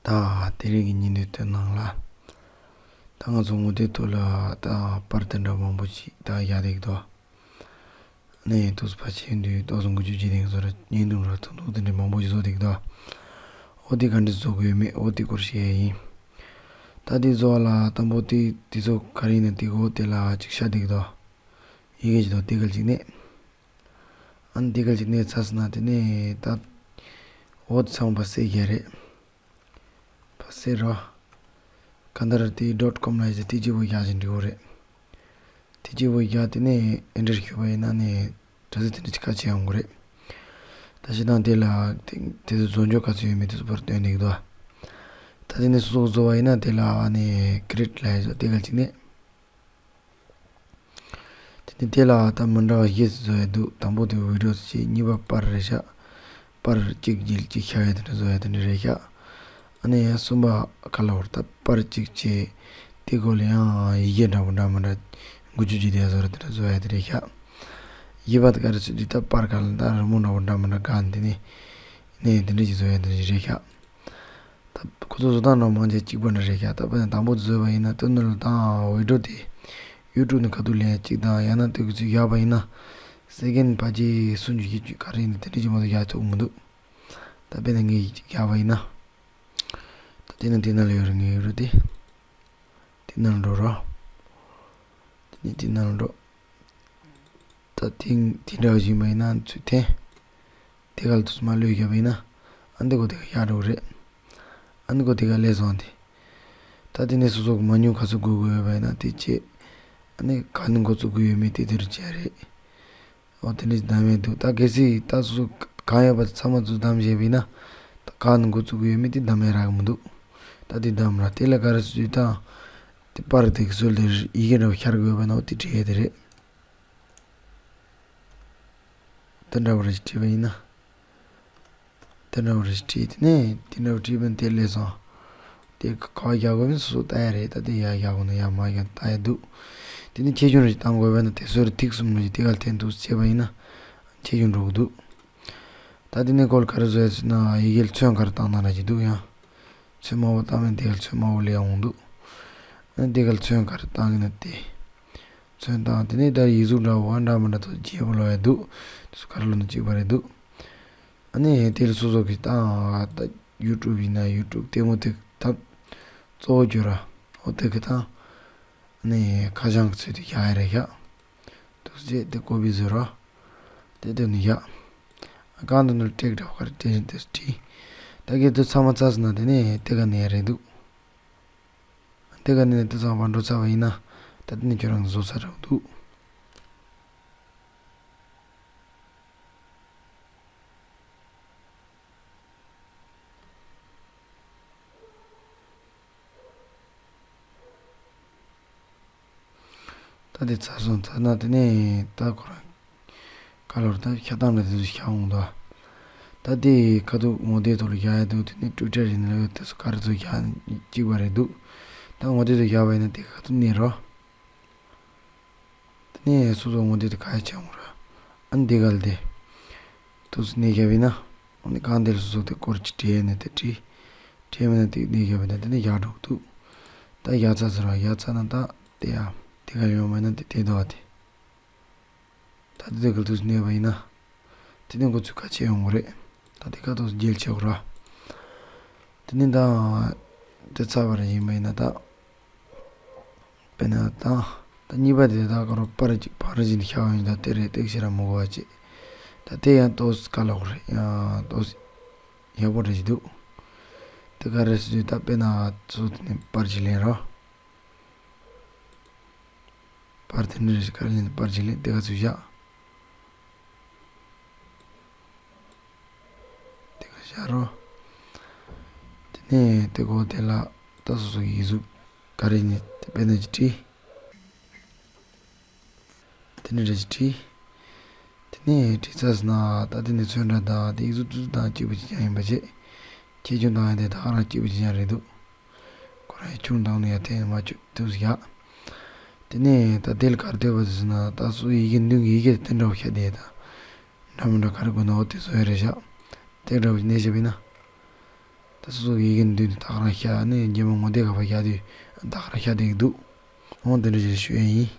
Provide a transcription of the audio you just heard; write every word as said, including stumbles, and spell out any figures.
ད་དེ་རིང་གི་ཉིན་དེ་དོན་ནང་ལ། ད་ང་ཚོ་ངོ་དེབ་ཐོག་ལ་ད་པར་དེ་འདྲ་མང་པོ་ཞིག་ད་བཞག་བསྡད་ཀྱི་འདུག་ནས་དུས་ཕལ་ཆེར་དུས་ཏོག་ཙམ་འགུལ་སྐྱོད་བྱེད་བསྡད་ཀྱི་ཚོ་ར་བརྙན་ཐུང་ར་ཐུང་ཐུང་དེ་འདྲ་མང་པོ་ཞིག་བཟོ་བསྡད་ཀྱི་འདུག་འོ་དེ་ག་འདྲ་བཟོ་དགོས་ཡོད་མེད་འོ་དེ་སྐོར་བཤད་ཡ་ཡིན། ད་དེ་བཟོ་བ་ལ་དང་པོ་དེ་དེ་ཚོ་ག་རེ་ཡིན་ན་དེ་གོ་དེ་ལ་ཅིག་བཞག་བསྡད་ཀྱི་འདུག་ཡི་གེ་ཞིག་འདུག་དེ་ག་ཅིག་ནས། ཨ་ནི་དེ་ག་ཅིག་ནས་ཚར་སོང་ན་དེ་ནས་ད་འོ་དེ་ཚང་མ་ཕར་བསད་རྒྱུ་རེད། ཕར་བསད་རོགས། གང་ལྟར་དེ་ཌོཊ་ཀོམ་ལ་ཡི་ཟེར་དེ་གཅིག་པོ་རྒྱག་བཞིན་འགྲིག་གི་རེད། དེ་གཅིག་པོ་རྒྱག་དེ་ནས་ཨེན་ཊར་ཞུས་པ་ཡིན་ན་ནས་དྲ་ཚིགས་དེ་འདྲ་ཅིག་ཁ་ཕྱེ་ཡོང་གི་རེད། ད་སྤྱིར་བཏང་དེ་ལ་དེ་དེ་ཚོ་བཟོ་འཇོག་ག་ཚོད་ཡོད་མེད་དེ་ཚོ་ཕར་སྟོན་བསྡད་ཀྱི་འདུག་ད་དེ་ནས་སོ་སོ་བཟོ་བ་ཡིན་ན་དེ་ལ་ཨ་ནི་ཀི་རི་ཨེ་ཊི་ལ་ཡི་ཟེར་དེ་ག་ཅིག་ནས། དེ་ནས་དེ་ལ་ད་མི་འདྲ་བ་བཞི་བཟོ་ཡ་འདུག་དང་པོ་དེ་བི་ཌི་ཡོ་བྱས། གཉིས་པ་པར་རེད་ཤག་པར་གཅིག་རྗེས་གཅིག་བཞག་ཡ་དེ་འདྲ་བཟོ་ཡ་དེ་འདྲ་རེད་ཤག་ཨ་ནི་ཡང་གསུམ་པ་ག་ལ་བར་ད་པར་གཅིག་བྱས། དེ་སྒང་ལ་ཡང་ཡི་གེ་འདྲ་པོ་འདྲ་མི་འདྲ་འགུལ་སྐྱོད་བྱེད་དེ་ཡ་བཟོ་ར་དེ་འདྲ་བཟོ་ཡ་དེ་རེད་ཤག་བཞི་པ་དེ་ག་རེ་ཟེར་དུས་ད་པར་ག་ལ་ད་རི་མོ་འདྲ་པོ་འདྲ་མི་འདྲ་ག་ནས་དེ་ནས་ནས་དེ་འདྲ་ཞིག་བཟོ་ཡ་དེ་འདྲ་ཞིག་རེད་ཤག་ད་ཁོ་ཚོ་བཟོ་སྟངས་འདྲ་མང་ཆེ་གཅིག་པ་འདྲ་རེད་ཤག་ད་དཔེར་ན་དང་པོ་བཟོས་པ་ཡིན་ན་དེ་ནང་ལ་ད་བི་ཌི་ཡོ་དེ་ཡུ་ཊུབ་ནས་ཁ་ཐུག་ལེན་གཅིག་དང་ཡང་ན་དེ་གི་ཚུར་བཞག་པ་ཡིན་ན་སེ་ཀེན་ཕལ་ཆེར་སུམ་ཅུ་བཞི་བཅུ་ག་རེ་ཡིན་ན་དེ་འདྲ་ཅིག་མ་གཏོགས་བཞག་ཐུབ་མི་འདུག་ད་དཔེར་ན་ངས་བཞག་པ་ཡིན་ན་ད་དེ་ནང་དེ་ནང་ལ་ཡོད་རེད། ངའི་ཡུ་ཊུབ་དེ་དེ་ནང་ལ་འགྲོ་རོགས། དེ་ནས་དེ་ནང་ལ་འགྲོ། ད་ཐེངས་དེ་འདྲ་བ་ཞིག་མ་ཡིན་ན་ཚུར་འཐེན། དེ་ག་ལ་དུས་མ་ལོས་བརྒྱབ་པ་ཡིན་ན་ཨ་འདི་གོ་དེ་ག་ཡག་འགྲོ་གི་རེད། ཨ་འདི་གོ་དེ་ག་ལས་སོང་དེ། ད་དེ་ནས་སོ་སོ་གི་མ་ཉུང་ག་ཚོད་དགོས་དགོས་ཡོད་པ་ཡིན་ན་དེ་བྱས། ཨ་ནི་ག་ནས་འགོ་བཙུགས་དགོས་ཡོད་མེད་དེ་དེ་རུ་བྱས་རེད། འོ་དེ་འདྲ་བདམས་ཡས་འདུག་ད་གལ་སྲིད་ད་སོ་སོ་གང་ཡོད་པ་དེ་ཚང་མ་ཚུར་བདམས་བྱས་པ་ཡིན་ན་ད་ག་ནས་འགོ་བཙུགས་དགོས་ཡོད་མེད་དེ་བདམས་ཡས་རག་གི་མི་འདུག་ད་དེ་བདམས་ར་དེ་ལ་ག་རེ་ཟེར་དུས་ད། དེ་པར་དེ་གི་སྲོལ་དེ་ཡི་གེ་འདྲ་བོ་ཤར་དགོས་པ་ན་འོ་དེ་བྲིས་ཡས་དེ་རེད། དེ་འདྲ་བོ་རེ་ཞིག་བྲིས་པ་ཡིན་ན། དེ་འདྲ་བོ་རེ་ཞིག་བྲིས་དེ་ནས་དེ་འདྲ་བོ་བྲིས་པ་ནི་དེ་ལས་སོང་། དེ་ག་བ་རྒྱག་དགོས་མིན་སོ་སོ་ལྟ་ཡ་རེད། ད་དེ་ཡར་རྒྱག་དགོས་ན་ཡར་མར་རྒྱག་ལྟ་ཡ་འདུག་དེ་ནས་ཆེ་ཆུང་རེ་ཞིག་བཏང་དགོས་པ་ན་དེ་སྲོལ་ཐིག་གསུམ་རེ་ཞིག་དེ་ག་ལ་འཐེན་འདུག་བྱས་པ་ཡིན་ན་ཆེ་ཆུང་འགྲོ་གི་འདུག་ད་དེ་ནས་སྐོར་ག་རེ་བཟོ་ཡ་ཟེར་ན་ཡི་གེ་ལ་ཚོན་ག་རེ་བཏང་བཏང་ར་ཅིག་འདུག་ཡང་། ཚོན་དམར་པོ་བཏང་མིན་དེ་ག་ལ་ཚོན་དམར་པོ་ལས་འོང་འདུག་ཨ་ནི་དེ་ག་ལ་ཚོན་ག་རེ་བཏང་གི་ན་དེ། ཚོན་བཏང་དེ་ནས་ད་ཡིག་གཟུགས་འདྲ་བོ་འདྲ་མི་འདྲ་ཐོག་བརྗེ་པོ་ལོག་ཡ་འདུག་དེ་ཚོ་ག་རེ་ལོག་ན་གཅིག་པ་རེད་འདུག་ཨ་ནི་དེ་ལ་སོ་སོ་གི་བཏང་ད་ཡུ་ཊུབ་ཡིན་ན་ཡུ་ཊུབ་ལྟད་མོ་དེ་ད་གཙོ་བོ་བརྗོད་ར་འོ་དེ་གི་བཏང་། ཨ་ནི་ཁ་བྱང་གི་ཚུལ་དུ་བཞག་ཡ་རེད་ཤག་འདུག་སེ་དེ་ཀོ་པི་བཟོས་རོགས། དེ་དེ་ནས་བཞག་གང་དུ་ནོར་ཀྲེག་འདྲ་བོ་ག་རེ་ཀྲེག་དེ་བྲིས། ད་གི་དེ་ཚང་མ་ཚར་སོང་ན་དེ་ནས་དེ་ག་ནས་རེད་འདུག་དེ་ག་ནས་དེ་ཚང་མ་འགྲོ་ཚར་བ་ཡིན་ན་ད་དེ་ནས་ཁྱོད་རང་བཟོ་ཚར་རེད་འདུག་ད་དེ་ཚར་སོང་ཚར་ན་དེ་ནས་ད་ཁོ་རང་ག་ལོར་ད་ཤ་སྟག་འདྲ་དེ་ཚོ་ཤ་འོང་དོ། ད་དེ་ཁ་ཐུག་ངོ་དེབ་ཐོག་ལ་བཞག་ཡ་འདུག་དེ་ནས་ཊུའི་ཊར་ཡིན་ན་ལོས་དེ་ཚོ་ག་རེ་ཚོ་བཞག་གཅིག་པ་རེད་འདུག་ད་ངོ་དེབ་ཐོག་བཞག་པ་ཡིན་ན་དེ་ཁ་ཐུག་གནས་རོགས། དེ་ནས་སོ་སོ་ངོ་དེབ་དེ་ག་ཡ་ཆགས་འོང་ར། ཨ་ནི་དེ་ག་ལ་དེ་དུས་སུ་གནས་བཞག་པ་ཡིན་ན། ཨ་ནི་གང་དེ་ལ་སོ་སོ་དེ་སྐོར་གྱི་བྲིས་ནས་དེ་བྲིས། བྲིས་མིན་ན་དེ་གནས་བཞག་པ་ཡིན་ན་དེ་ནས་བཞག་འགྲོ་གི་འདུག་ད་བཞག་ཚར་ཟེར་བ་བཞག་ཚར་ན་ད་དེ་ཡ་དེ་ག་ཡོང་མིན་ན་དེ་དེ་འདུག་བ་དེ། ད་དེ་དེ་ག་ལ་དུས་སུ་གནས་པ་ཡིན་ན། དེ་ནས་འགོ་ཚུགས་ཁ་ཕྱེ་ཡོང་གི་རེད། ད་དེ་ག་དུས་སུ་རྒྱལ་ཆེ་གི་ར། དེ་ནས་ད་དེ་ཚར་བ་རེ་ཡིན་པ་ཡིན་ན་ད། དཔེར་ན་ད་ད་གཉིས་པ་དེ་ད་ག་རོ་པར་གཅིག་ཕར་ཕྱིན་ཤ་བ་ཡིན་ད་དེ་རེད་སྟེགས་ཤེ་ར་མི་གོ་བ་ཅིག་ད་དེ་ཡང་ཏོག་ཙམ་དཀའ་ལས་ཁག་རེད། ཡང་ཏོག་ཙམ་ཡག་པོ་རེད་ཅིག་འདུག་དེ་ག་རེ་ཟེར་དུས་ད་དཔེར་ན་ཚོ་དེ་ནས་པར་གཅིག་ལེན་རོགས། པར་དེ་འདྲ་རེ་ཞིག་ག་རེ་ལེན་པར་གཅིག་ལེན་དེ་ག་ཚུར་བཞག་དེ་ག་བཞག་རོགས། དེ་ནས་དེ་གོ་དེ་ལ་ད་སོ་སོ་གི་ཡིག་གཟུགས་ག་རེ་ནས་དེ་དཔེར་ན་ཅིག་བྲིས། དེ་ནས་འདྲ་ཞིག་བྲིས། དེ་ནས་བྲིས་ཚར་སོང་ན་ད་དེ་ནས་ཚོན་ཁྲ་དང་དེ་ཡིག་གཟུགས་ཏུ་དང་གཅིག་པ་གཅིག་རྐྱང་ཡིན་པ་བྱས། ཆེ་ཆུང་དང་ཡང་དེ་དག་རང་གཅིག་པ་གཅིག་རྐྱང་རེད་འདུག་ཁོ་རང་ཡང་ཆུང་དང་ནི་ཡང་དེ་མ་བཅུག་ཐུབ་སུ་བཞག་དེ་ནས་ད་དེ་ལ་ག་རེ་འདོད་པ་དེ་ཟེར་ན་ད་སོ་ཡི་གེ་མདུན་གྱི་ཡི་གེ་དེ་འདྲ་བོ་ཤ་དེ་དང་། འདྲ་མི་འདྲ་ག་རེ་དགོས་ན་འོ་དེ་བཟོ་ཡ་རེད་བཞག་དེ་འདྲ་བོ་ཞིག་ནས་བཤད་པ་ཡིན་ན། ད་སོ་སོ་གི་ཡི་གེ་འདི་ད་ག་རང་ཤ་ནི་རྒྱལ་མོ་ངོ་དེབ་ག་པར་བཞག་དུས་ད་ག་རང་ཤ་དེ་འདུག་འོ་དེ་འདྲ་ཞིག་ཞུ་ཡས་ཡིན།